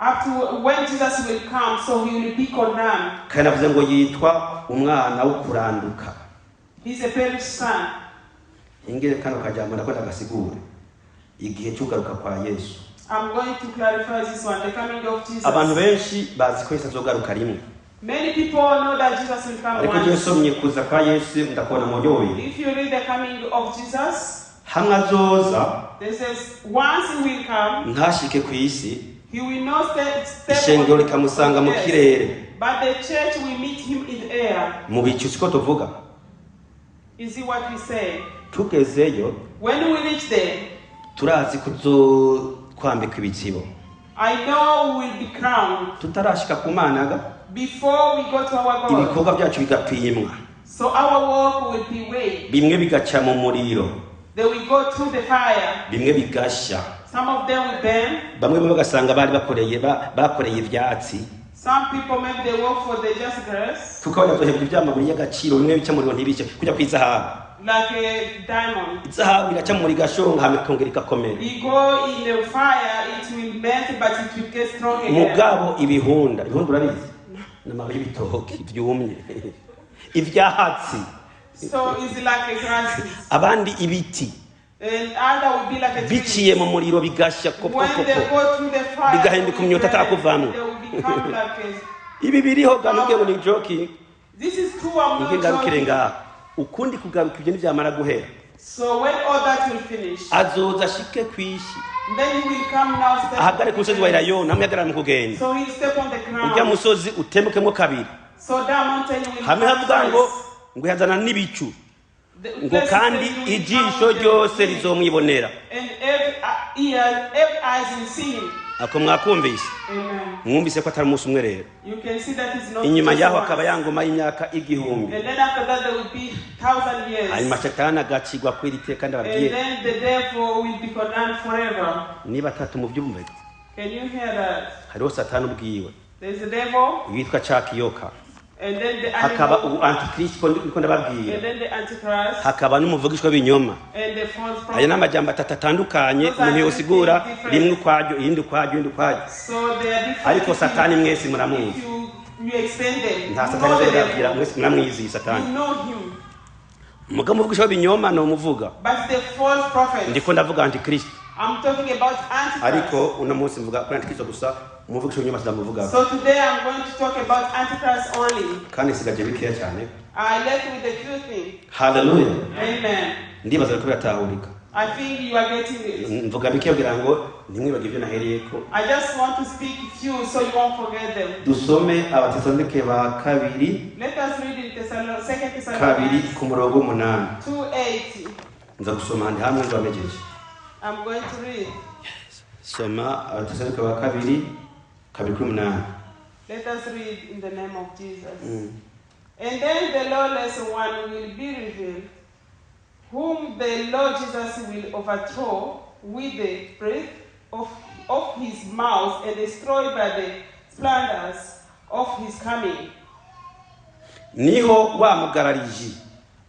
Up to when Jesus will come, so he will be condemned. Kandi avuze ngo yitwa umwana wo kuranduka. He's a perished son. Ingere kano kajambo nako ndagasigure igihe cy'ugaruka kwa Yesu. I'm going to clarify this one, the coming of Jesus. Abantu benshi bazi ko Yesu azogaruka rimwe. Many people know that Jesus will come Ariko iyo once. nsomye kuza kwa Yesu, ndakubona mu buryo bubiri. If you read the coming of Jesus, Hamwe azoza they says once he will come, ntashike ku isi, he will not step ishengero on rikamusanga mu earth, kirere. but the church will meet him in the air. Mu bicu, siko tuvuga? Is it what we say? Tugezeyo, When we reach there, turazi kuzokwambikwa ibitsibo. I know we will be crowned Tutarashika ku Mana ga, before we go to our God. ibikorwa byacu bigapimwa. So our work will be weighed. Bimwe bigaca mu muriro, They will go through the fire. bimwe bigasha. Some of them will burn. Bamwe bo bagasanga bari bakoreye bakoreye ivyatsi. Some people, maybe they work for the just grass, Kuko barazohebwa ivyamabuye y'agaciro, bimwe bica mu muriro ntibice kujya kw'izahabu. Like a diamond. Izahabu iraca mu muriro igashonga, hama ikongera igakomera. You go in the fire, it will melt, but it will get strong again. Mugabo ibihunda, ibihunda urabizi, ni amababi y'ibitoki byumye, ivyatsi. So it's like a grass. Abandi ibiti. And other will be like a tree. Biciye mu muriro bigasha koko When they koko, go through the fire, bigahinduka they will imyota burn, atakuvamwo. they will become like a. Ibi biriho ga, ntubwire ngo ni joke. This is true, I'm Nge not ngarukire joking. ngaha. Ukundi kugaruka, ibyo ntibyamara guhera, So when all that will finish, azoza ashike ku isi, then he will come now, step ahagare on ku the musozi wa earth. Elayono, hamwe ahagarara mu kugenda. So he'll step on the Ujya ground. musozi utemukemo kabiri. So that mountain will Hamwe come havuga ngo twice. ngo yazana n'ibicu, The ngo place kandi says he will ijisho come with the ryose wind, rizomwibonera. and every ear, every eyes will see him. Ako mwakumvise? Amen. Mwumvise ko atari umunsi umwe rero. You can see that it's not Inyuma just yaho once. akaba yangoma y'imyaka 1000. And then after that there will be 1,000 years. Hanyuma Satani agacigwa kw'iri teka, And ndababwiye. then the devil will be condemned forever. Niba atatu mubyumve. Can you hear that? Hariho Satani ubwiwe, There's the devil, witwa Cakiyoka, and then the hakaba animal, ubu antikristo niko ndababwira, and then the antichrist, hakaba n'umuvugishwa w'ibinyoma. And the false Aya prophet. ni amajambo atatu atandukanye, umuntu yosigura rimwe ukwaryo, irindi ukwaryo, irindi ukwaryo. So they are different. Ariko Satani mwese muramuzi. If you extend them, Nta you Satani know the nzobabwira, devil. mwese muramwizi Satani. You know him. Mugabo umuvugisha w'ibinyoma ni umuvuga. But the false prophet, Ndiko ndavuga antikristo. I'm talking about antichrist. Ariko uno munsi mvuga kuri antikristo gusa, umuvugisha w'ibinyoma sindamuvuga. So today I'm going to talk about antichrist only. Kandi nsigaje bikeya cyane. I left with a few things. Haleluya. Amen. Ndibaza ko biratahurika. I think you are getting it. Mvuga bike kugira ngo ntimwibagire ibyo nahereyeko. I just want to speak few so you won't forget them. Dusome Abatesalonike ba kabiri, Let us read in Second 2 Thessalonians ku murongo w'8. 2:8. Nza gusoma ahandi hamwe nzabamejeje. I'm going to read. Soma Abatesalonike ba kabiri, 2 kuri 8. Let us read in the name of Jesus. And then the lawless one will be revealed, whom the Lord Jesus will overthrow with the breath of his mouth and destroy by the splendors of his coming. Niho wa mugarariji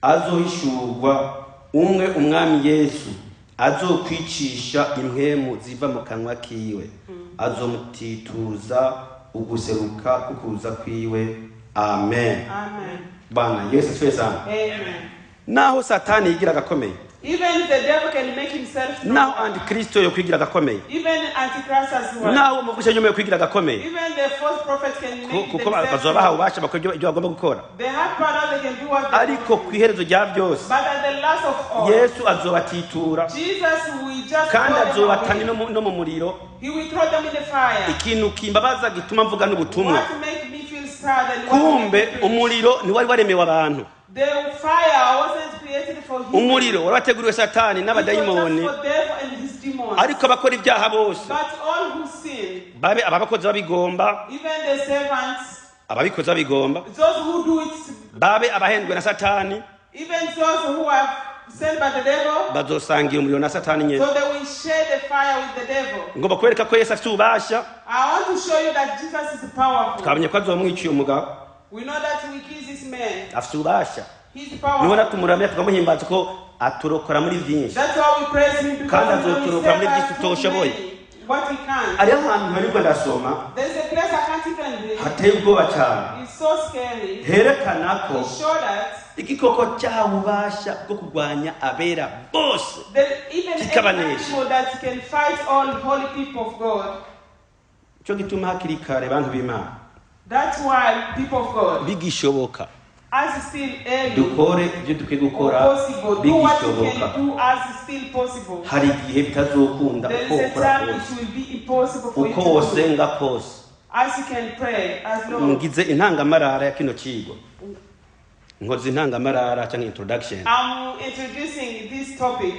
azohishurwa, umwe Umwami Yesu azokwicisha impwemu ziva mu kanwa kiwe, azomutituza uguseruka kukuza kwiwe. Amen. Amen. Bwana Yesu asifiwe sana. Amen. Naho Satani yigira agakomeye, Even the devil can make himself strong. naho antikristo yo kwigira agakomeye, Even Antichrist as well. naho umuvugisha nyuma yo kwigira agakomeye, Even the false prophet can make kuko themselves bazoba bahawe ububasha bakora ibyo bagomba gukora. They have power, they can do what they Ariko want ku to do. iherezo rya byose, But at the last of all, Yesu azobatitura, Jesus will just kandi throw them azobatana away. no mu muriro. He will throw them in the fire. Ikintu kimbabaza gituma mvuga n'ubutumwa, What make me feel sad and what kumbe make me preach? umuriro ntiwari waremewe abantu. The fire wasn't created for him. Umuriro wari wateguriwe Satani It was n'abadayimoni. just for devil and his demons. Ariko abakora ibyaha bose, But all who sin, babe ababakozi babigomba, even the servants, ababikoze babigomba, those who do it, babe abahendwe na Satani, even those who are sent by the devil, bazosangira umuriro na Satani nyine. so they will share the fire with the devil. Ngomba kubereka ko Yesu afite ububasha. I want to show you that Jesus is powerful. Twamenye ko azomwiciye umugabo. We know that we kill this man. Afite ububasha. He's Niho powerful. natumuramya tukamuhimbaza ko aturokora muri byinshi, That's why we praise him, kandi because we know he azoturokora muri saved byinshi us too tutoshoboye. many. what we can. Hariho ahantu ntariko ndasoma There's a place I can't even read. hateye ubwoba cyane, It's so scary. herekana ko It showed that igikoko cyahawe ububasha bwo kurwanya abera bose, there even any kikabanesha. animal that can fight all holy people of God. Cyo gituma hakiri kare, bantu b'Imana, That's why, people of God, bigishoboka, as still early dukore ibyo dukwiye or gukora possible, do what you bigishoboka. can do as still possible. Hari igihe bitazokunda There uko is a ukora time kose, it will be impossible for you uko to do. wosenga kose. As you can pray, as long. Ngize intangamarara ya kino kigo, nkoze intangamarara cyangwa introduction. I'm introducing this topic.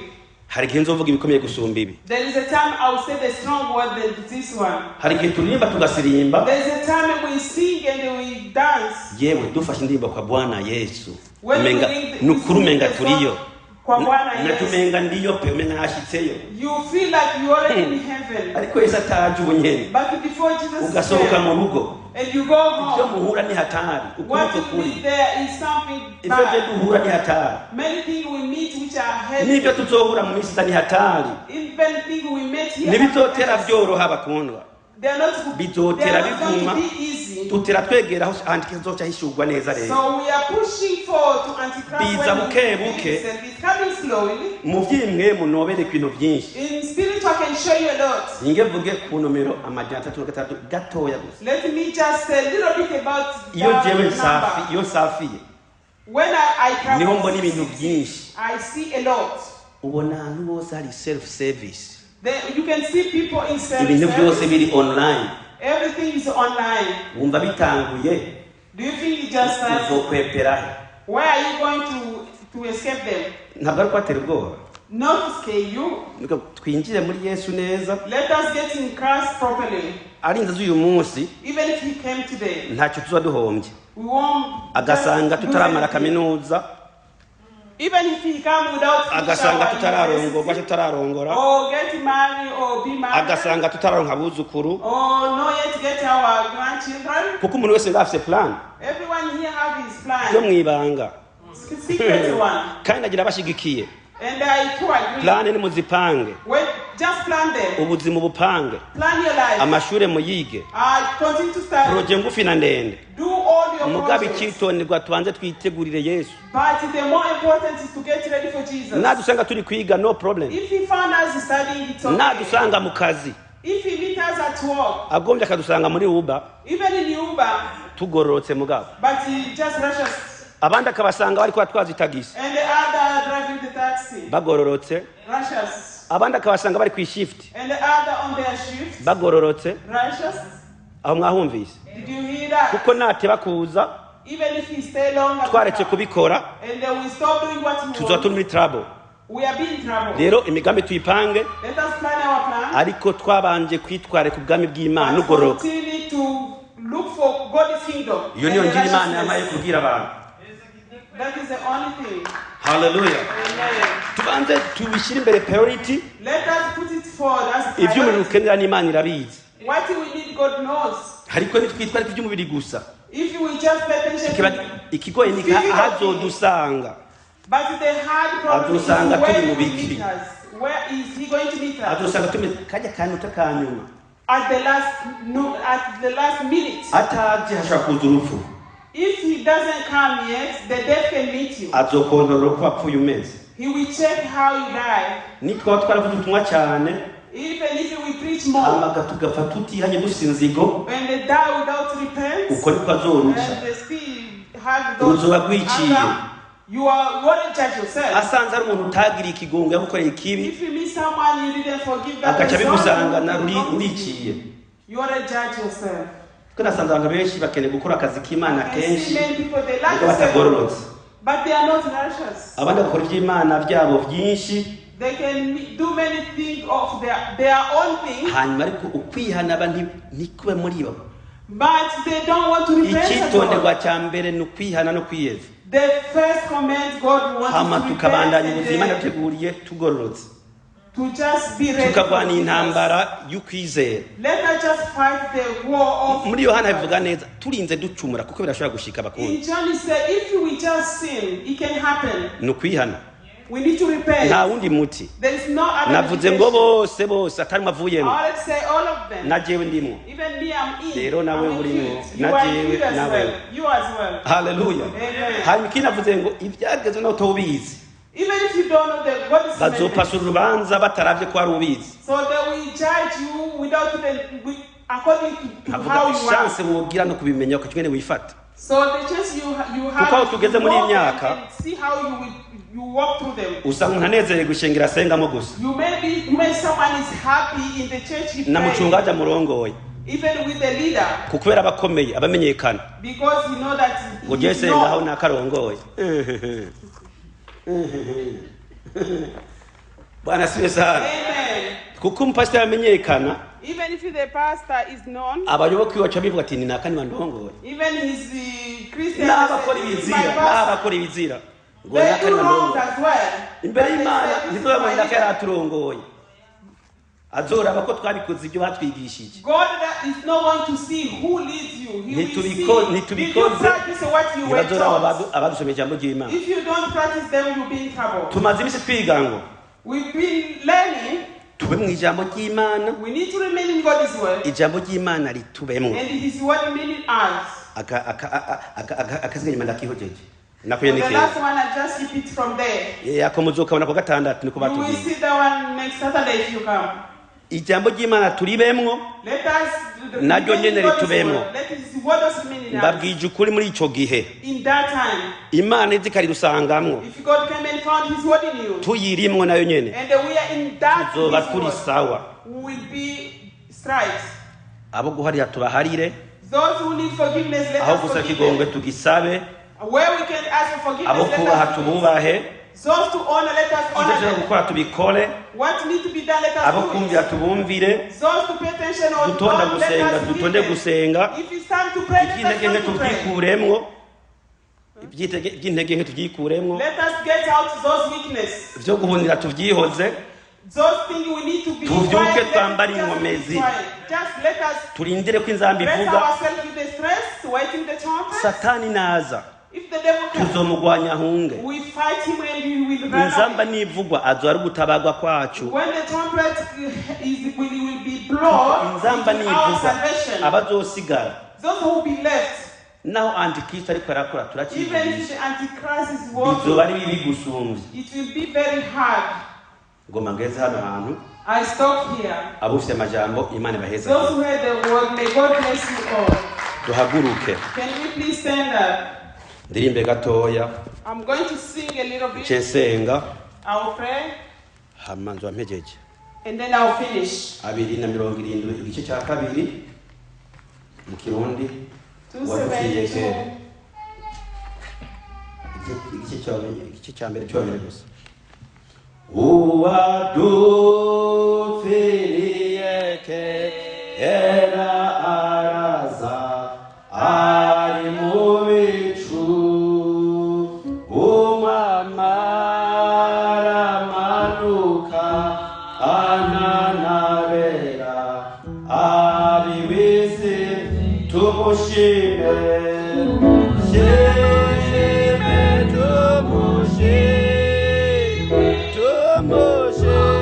Hari igihe nzovuga ibikomeye gusumba ibi. There is a time I will say the strong word than this one. Hari igihe turirimba tugasirimba. There is a time we sing and we dance. Yewe, dufashe indirimbo kwa Bwana Yesu, When we umenga ring ni ukuri, umenga the song turiyo. Kwa Bwana Yesu, Natumenga ndiyo pe, umenga nashyitseyo. you feel like you already in heaven. Ariko Yesu ataje ubu nyene, But before Jesus ugasohoka came, mu rugo, and you go ibyo home, muhura ni hatari, ukuri what uko you kuri. meet there is something Ibyo byo bad. duhura ni hatari. Many things we meet which are heavy. N'ibyo tuzohura mu minsi iza ni hatari. Even things we met here. Ntibizotera byoroha, bakundwa. They are not, they Bizotera are not going biguma. to be easy. Tutera twegera aho andika izoca hishurwa neza rero. So we are pushing forward to Antichrist Biza when buke he buke. comes, and it's coming slowly. Mu byimwe munobere ibintu byinshi. In spiritual, I can show you a lot. Ninge mvuge ku nomero 306 gatoya gusa. Let me just say a little bit about Iyo that jewe nsafi, number. iyo nsafiye, When I travel, niho mbona ibintu byinshi. I see a lot. Ubona ahantu hose hari self service. Then you can see people in Ibintu byose service. biri online. Everything is online. Wumva bitanguye, Do you think it just started? uzokwepera he? Where are you going to escape them? Ntabwo ari kubatera ubwoba. Not to scare you. Nuko twinjire muri Yesu neza. Let us get in Christ properly. Arinze uyu munsi, Even if he came today, ntacyo tuba duhombye. we won't Agasanga just lose tutaramara anything. kaminuza, Even if he come without finish agasanga our tutararongorwa university, tutararongora, or get married or be married, agasanga tutararonka abuzukuru, or not yet get our grandchildren. kuko umuntu wese ngaho afise plan Everyone here have his yo plan, mwibanga, secret one, kandi agira abashigikiye. And I too agree. Plan nimuzipange. When, just plan them, Ubuzima ubupange. Plan your life. Amashure muyige. Continue to study. Projet ngufi na ndende. Do all your Mugabo projects. icyitonderwa, tubanze twitegurire Yesu. But the more important is to get ready for Jesus. Nadusanga turi kwiga, no problem. If he found us studying, it's okay. Nadusanga mu kazi, If he meet us at work, agombye akadusanga muri Uber even in Uber, tugororotse, mugabo but he just rushes. Abandi akabasanga bari kubatwaza itagisi And the other driving the taxi, bagororotse. rushes. Abandi akabasanga bari ku ishift And the other on their shift, bagororotse. rushes. Aho mwahumvise? Did you hear that? Kuko nateba kuza, Even if he stay longer, twaretse kubikora, and then we stop doing what we tuzoba want, turi muri trouble. We are being trouble. Rero imigambi tuyipange, Let us plan our plan. Ariko twabanje kwitwararika ubwami bw'Imana But n'ugororoka. continue to look for God's kingdom Iyo niyo and the ngira Imana yamaye righteousness. kubwira abantu. That is the only thing. Haleluya. Amen. Tubanze tubishyire imbere, priority. Let us put it forward as Iby'umubiri priority. ukenera n'Imana irabizi. What we need, God knows. Ariko nitwitwararika iby'umubiri gusa, If we just pay attention Kiba- to ikigoye ni ahazodusanga. But the hard problem is Adusanga turi where mu he will biki. meet us. Where is he going to meet us? Adusanga tumeze kajya kantu kanyuma. At the last no, at the last minute. Ataje hashobora kuza urupfu. If he doesn't come yet, the death can meet you. Azokontorora uko wapfuye umeze. He will check how you die. Nitwaba twaravuze ubutumwa cyane, Even if we preach more, hamaga tugapfa tutihanye dufite inzigo, when they die without repent, uko niko azoruca. and they still have those Uruzoba rwiciye. anger, you want to judge yourself. Asanze ari umuntu utagiriye ikigongo, yagukoreye ikibi, If you meet someone you didn't forgive that agaca person, abigusangana uriciye. you want to judge yourself. Kuko nasanze abantu benshi bakeneye gukora akazi k'Imana I kenshi, see many people they ariko like to serve, batagororotse. but they are not righteous. Abandi bakora iby'Imana byabo byinshi, They can do many things of their own thing, hanyuma ariko ukwihana aba ntikube muri bo. But they don't want to repent at Icyitonderwa all. cya mbere ni ukwihana no kwiyeza. The first command God wants Hama us to repent tukabandanya and ubuzima then yateguriye tugororotse, to just be ready tukarwana for Jesus. intambara y'ukwizera. Let us just fight the war of Muri Yohana bivuga neza, turinze ducumura, kuko birashobora gushika, In abakundi, John he said, if we just sin, it can happen. ni ukwihana. We need to repent. Nta wundi muti. There is no other Navuze ngo medication. bose bose atari avuyemo. I already say all of them. Na jewe ndimwo. Even me, I'm in. Rero nawe I'm urimo. included. Na You are jewe included as nawe. well. You as well. Haleluya. Amen. Hanyuma ikindi navuze ngo ibyagezwe nawe utobizi, Even if you don't know the God is bazopasa urubanza bataravye ko ari ubizi. So they will judge you without even according to Nkavuga how you are. chance wogira no kubimenya ukakingene wifata. So the chance you have Kuko aho tugeze muri iyi to know them myaka, and see how you will you walk through them. usanga umuntu anezerewe gushengera asengamo gusa, You may be when someone is happy in the church he na prays, mucungaje amurongoye, even with the leader, kubera abakomeye abamenyekana, because you know that ngo he ujye is senga aho known. nakarongoye. Bwana siwe sana. Amen. Kuko umupasiteri amenyekana, Even if the pastor is known, abayoboke baca bivuga ati ni naka niba ndongoye. Even his Christian, N'abakora say, "This is ibizira, my pastor." n'abakora ibizira ngo They naka do niba wrong ndongoye as well. imbere But they y'Imana, say, "This is ntizobamenya my ko leader." yaraturongoye, azoraba ko twabikoze ibyo batwigishije. God that is not going to see who leads you. He will see did you Ntitubikoze, practice what you were ntibazoraba taught. abadusomeye ijambo ry'Imana. If you don't practice them, you'll be in trouble. Tumaze iminsi twiga ngo We've been learning. tube mu ijambo ry'Imana, We need to remain in God's word, ijambo ry'Imana ritubemwo. and His word remain in us. Akasiga inyuma ndakihojeje nako. For the Ni last keza. one, I just keep it from there. Ako muzokabona ku gatandatu niko You will batubwiye. see that one next Saturday if you come. Ijambo ry'Imana turibemwo, Let us naryo remain in nyene God's ritubemwo. word. Let His word us remain in us. Mbabwije ukuri, muri ico gihe In that time, Imana izi ikarirusangamwo, if God came and found His word in you, tuyirimwo nayo nyene, and we are in that tuzoba His turi word, sawa. we will be stripes. Abo guharira tubaharire, Those who need forgiveness, let aho us gusa forgive ikigongwe them. tugisabe, Where we can ask for abo forgiveness, let kubaha us do it. tububahe, Those to honor, let us ivyo honor tushobora them. gukora tubikore, What need to be done, let us abo do kumvira it. tubumvire, Those to pay attention on gutonda God, let gusenga us give dutonde them. gusenga, If it's time to pray, let us iby'intege nke come to pray. tubyikuremwo, iby'intege nke tubyikuremwo, Let us get out those weakness. ivyo guhunira tuvyihoze, Those things we need to be tuvyuke quiet, let twambare us just be inkomezi. quiet. Just let us Turindire ko inzamba rest ivuga. ourselves with the stress, waiting the trumpet. Satani naza, If the devil comes, tuzomugwanya ahunge. we fight him and he will run Inzamba away. nivugwa azoba ari ugutabagwa kwacu. When the trumpet is will be blown, Inzamba it is our nivugwa, salvation. abazosigara, Those who will be left, naho antikristo ariko arakora, even if turakivugisha, the Antichrist is bizoba working, ari bibi gusumbya. it will be very hard. Ngoma ngeze hano hantu. I stop here. Abufite amajambo, Imana ibaheza. Those who heard the word, may God bless you all. Duhaguruke. Can we please stand up? Ndirimbe gatoya, I'm going to sing a little bit. nce nsenga, I will pray hama nzoba mpejeje. And then I'll finish. 270 igice cya kabiri mu Kirundi. Wadupfiriye kera. 272. Igice cya mbere cyonyine gusa. Uwadupfiriye kera araza ari mu bicu, umwami aramanuka ananabera abibizi, tumushime, shime, tumushime, tumushime.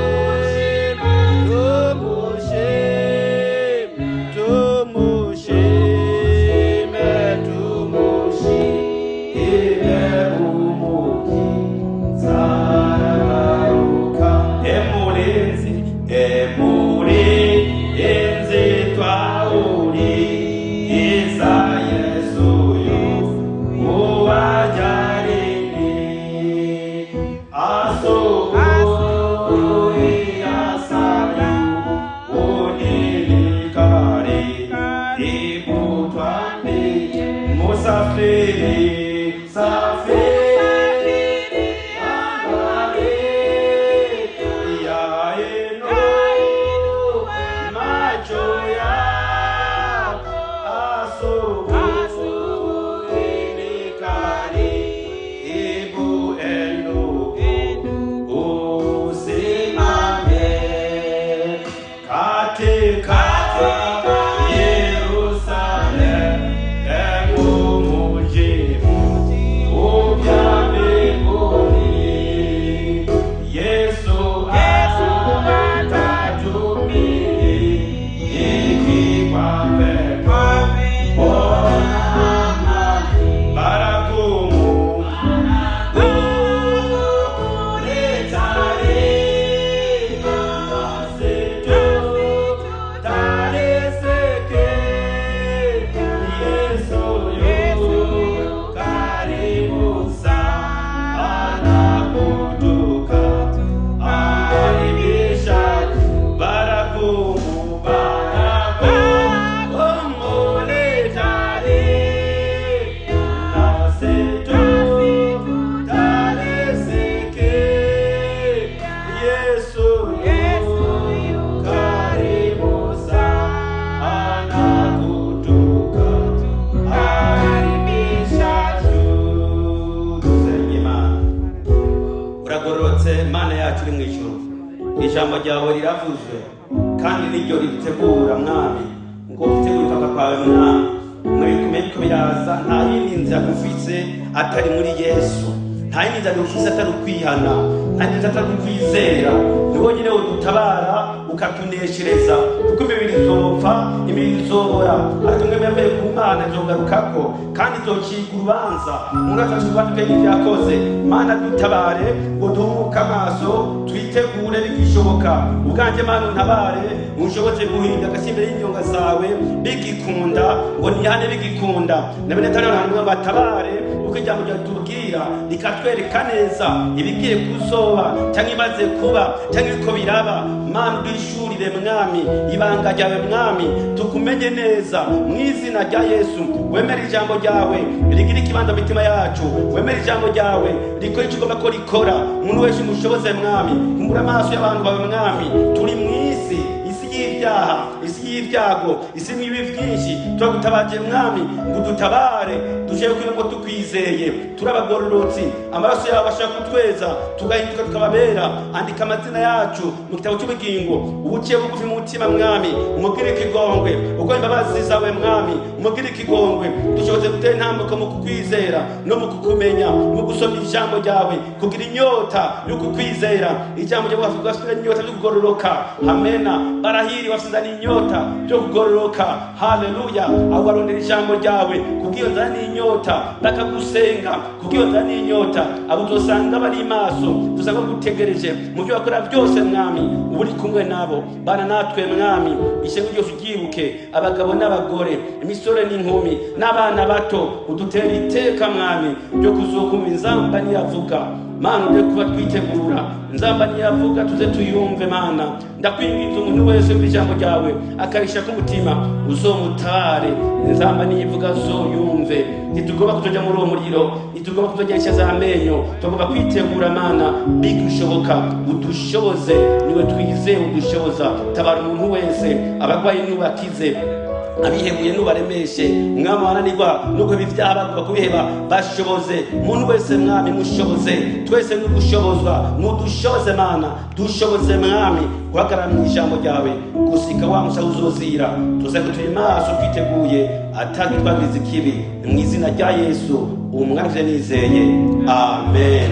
Yacu uri mu ijuru, ijambo ryawe riravuzwe kandi niryo ridutegura, Mwami, ngo utegure ukaka kwawe. Mwami, mwe biriko biraza, nta yindi nzira dufise atari muri Yesu, nta yindi nzira dufise atari ukwihana, nta yindi nzira atari ukwizera. Ni wonyine udutabara ukatuneshereza, kuko imibiri izopfa, imibiri izobora, ariko mwe yavuye ku Mana izogarukako kandi izocika urubanza. Umuntu wese acika urubanza bitewe n'ivyo yakoze. Mana, dutabare ngo duhumuke amaso, twitegure bigishoboka. Ubwanjye, Mana, untabare, unshoboze guhinda agashyi imbere y'inyonga zawe bigikunda, ngo nihane bigikunda. Na bene tano ngo batabare, kuko ijambo ryawe tubwira rikatwereka neza ibigiye kuzoba cyangwa imaze kuba cyangwa ibiko biraba. Mana, duhishurire, Mwami, ibanga ryawe, Mwami, tukumenye neza mu izina rya Yesu. Wemere ijambo ryawe rigira ikibanza mu mitima yacu, wemere ijambo ryawe rikora icyo ugomba ko rikora. Umuntu wese umushoboze, Mwami. Kumbura amaso y'abantu bawe, Mwami. Turi mu isi, isi y'ibyaha, isi y'ibyago, isi n'ibibi byinshi. Turagutabaje, Mwami, ngo udutabare dushobore kuba ngo tukwizeye, turi abagororotsi, amaraso yawe abasha kutweza tugahinduka tukababera. Andika amazina yacu mu gitabo cy'ubugingo. Ubuciye bugufi mu mutima, Mwami, umubwire ikigongwe, ubwo imbabazi zawe, Mwami, umubwire ikigongwe. Dushobotse gutera intambuko mu kukwizera no mu kukumenya, mu gusoma ijambo ryawe, kugira inyota yo kukwizera. Ijambo ryawe bafite inyota yo kugororoka. Amena. Barahiri bafite inyota yo kugororoka. Haleluya. Abo barondera ijambo ryawe kubw'iyo nzara n'inyota, bakagusenga kubw'iyo nzara n'inyota, abo uzosanga bari maso, dusanga bagutegereje mu byo bakora byose. Mwami, uba uri kumwe nabo. Bana natwe, Mwami. Ishyanga ryose uryibuke, abagabo n'abagore, imisore n'inkumi n'abana bato. Udutere iteka, Mwami, ryo kuzokumva inzamba niyavuga. Mana, ude kuba twitegura inzamba niyavuga, tuze tuyumve. Mana, ndakwinginze, umuntu wese wumva ijambo ryawe akarisha k'umutima, uzomutabare, inzamba niyivuga azoyumve. Ntitugomba kuzoja muri uwo muriro, ntitugomba kuzoja za amenyo, tugomba kwitegura. Mana, bigishoboka udushoboze, niwe twizeye udushoboza. Tabara umuntu wese, abarwayi nubakize, abihebuye nubaremeshe. Mwami, wananirwa no guheba ibyaha bagomba kubiheba, bashoboze. Umuntu wese, Mwami, mushoboze. Twese nugushobozwa, nudushoboze. Mana, dushoboze, Mwami, guhagarara mu ijambo ryawe gusika wa musa uzozira, tuze ko turi maso twiteguye, atagitwagiriza ikibi. Mu izina rya Yesu umwami nizeye, amen.